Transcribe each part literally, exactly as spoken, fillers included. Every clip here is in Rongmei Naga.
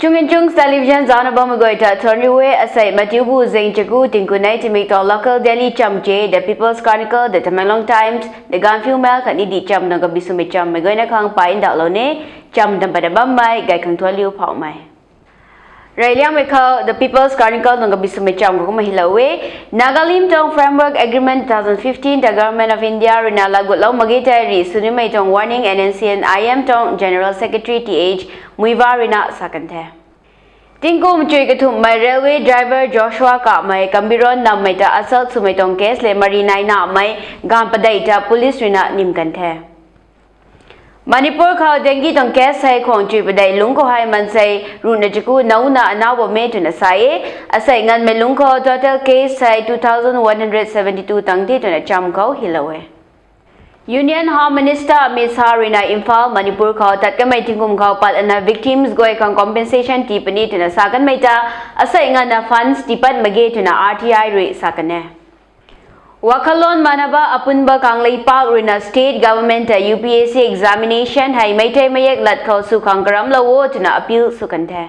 Chung and Chungs Television zaucna bammei guay ta thuanc riu e. Asei Mathiubu Zengchaku tingkunei timik tuang local daily chamv The People's Chronicle, The Tamenglong Times, The Gaanphiu Mail khatni dih chamv tuang kabi swmei chamv meic guayna khang pay ndauhlou ni. Chamv tam pat bammei gay khang thuanc liu phauhmei. Reyliangmei khou The People's Chronicle tuang kabi swmei chamv khou kumna hylou e. Nagalim tuang Framework Agreement two thousand fifteen ta Government of India ruina latgutlou mak ge tei rih sw nimei tuang warning N N C N I M tuang General Secretary Th Muivah ruina sa kan the. Tingkum chuy kathumhmei railway driver Joshua Kamei Kambiron nammei ta assault swmei tuang case le mari nainamei gaanv padeih ta police ruina nim kan the. Manipur khou dengue tuang case hei khwang chuy padeih lungc khou hei mansei ruhna chaku nauna anau bam e twna sa e. Asei nganvmei lungc khou total case hei two thousand one hundred seventy two tang the twna chamv khou hylou e. Union Home Minister Amit Shah ruina Imphal, Manipur khou tat kanmei tingkum khou pat lana victims guay khang compensation tii puni twna sa kanmei ta asei nganvna funds tii pat mak ge twna R T I rui sa kan e. Wakhalon manaba apunba kangleipak ruina state government ta U P S C examination hei Meitei mayek lat khou sw khang karamlou o twna appeal sw kan the.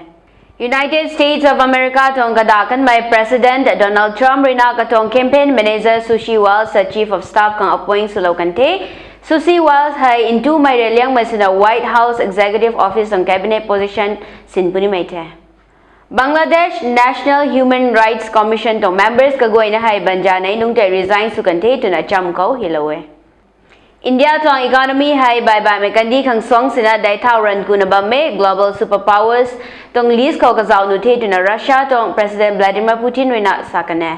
United States of America tuang kadaih kanmei President Donald Trump ruina katuang campaign manager Susie Wiles ta chief of staff khang appoint swlou kan the. Susie Wiles hei ntumei reyliangmei swna White House Executive Office tuang cabinet position sin punimei the. Bangladesh National Human Rights Commission tuang members kaguayna hei banzanei nungc tei resign sw kan the twna chamv khou hylou e. India tuang economy hei baibaihmei kandih khang suang sina dei thau ranv kuna bam e, global superpowers tuang list khou kazauh nuh the twna Russia tuang President Vladimir Putin ruina sa kan e.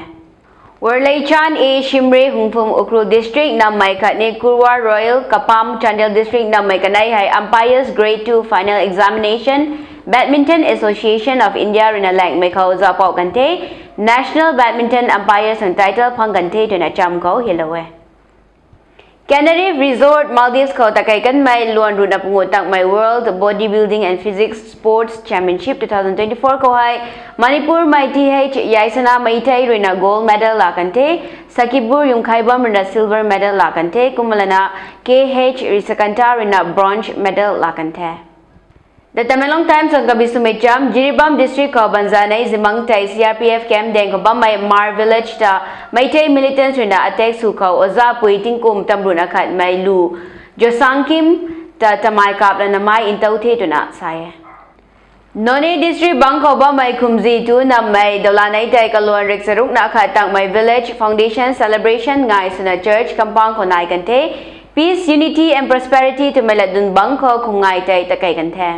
Worleichand A Shimray Hungpung Ukhrul District nammei khatni Kurwa Royal Kapam Chandel District nammei kanei hei umpires grade two final examination Badminton Association of India ruina laengmei khou zauhpouh kan the. National Badminton umpires tuang title phang kan the twna chamv khou hylou e. Canary Resort Maldives khou takei kanmei luan ruhna pangu takmei World Bodybuilding and Physique Sports Championship two thousand twenty-four khou hei Manipurmei Th Yaisana Meitei ruina gold medal laa kan the. Sakibur Yungkhaibam ruina silver medal laa kan the. Kumna lana Kh Risakanta ruina bronze medal laa kan the. The Tamenglong Times tuang kabi swmei chamv, Jiribam District khou banzanei zimbang tei C R P F camp daeng khou bammei Mar Village ta Meitei militants ruina attack sw khou ojapui tingkum tamruhna khatmei lu Josangkim ta tamei kap lana mei ntou the twna sa e. Noney District bang khou bammei Khumji tu nammei dawlanei tei kaluan rikcharukna khat takmei Village Foundation Celebration ngai swna church compound khou nai kan the. Peace, unity and prosperity twmei latdyn bang khou khum ngai tei takei kan the.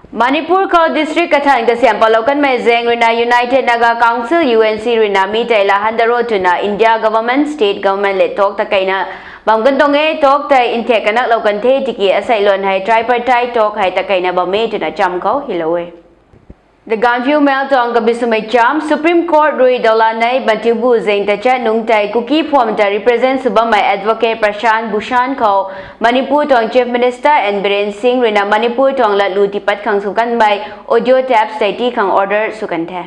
Manipur khou district kathan kasiam patlou kanmei zaeng ruina United Naga Council, U N C ruina mi tei laa han dat ro twna India government, state government le talk takeina bam kan tuang e. Talk tei nthek kanaklou kan the tiki asei luan hei tripartite talk hei takeina bam e twna chamv khou hylou e. The Gaanphiu Mail tuang kabi swmei chamv, Supreme Court rui dawlanei Mathiubu Zeng tachat nungc tei Kuki phuam ta represent sw bammei advocate Prashant Bhushan khou Manipur tuang Chief Minister N Biren Singh ruina Manipur tuang latlu tiipat khang sw kanmei audio tapes tei tii khang order sw kan the.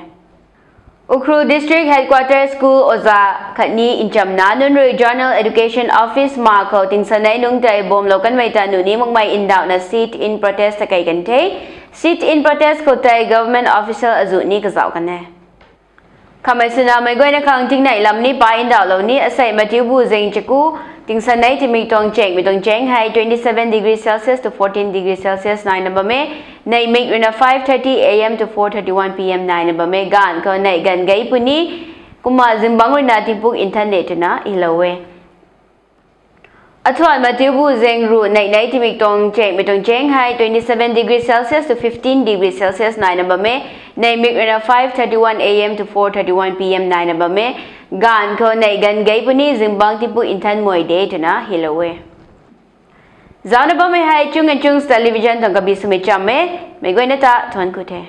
Ukhrul District Headquarter School oja khatni nchamna nunc rui Zonal Education Office ma khou tingsanei nungc tei bamlou kanmei ta nuh ni makmei ndauhna sit-in protest takei kan the. Sit-in protest khou tei government official azuh ni kazauh kan e. Khamei swna meic guayna khang tingnei lam ni pay ndauhlou ni. Asei Mathiubu Zeng chaku tingsanei timik tuang chengmei tuang cheng hei twenty seven degree Celsius to fourteen degree Celsius naina bam e. Neihmik ruina five thirty A M to four thirty one P M naina bam e. Gaanv khou neih ganv gei puni. Kumna zingbangc ruina tingpuk nthan de twna hylou e. Athuan Mathiubu Zeng ruh neihnei timik tuang chengmei tuang cheng hei twenty seven degree Celsius to fifteen degree Celsius naina bam e. Neihmik ruina five thirty one A M to four thirty one P M naina bam e. Gaanv khou neih ganv gei puni, zingbangc tingpuk nthan mei de twna hylou e. Zaucna bammei hei Chung and Chungs Television tuang kabi swmei chamv e. Meic guayna ta thuanc ku the.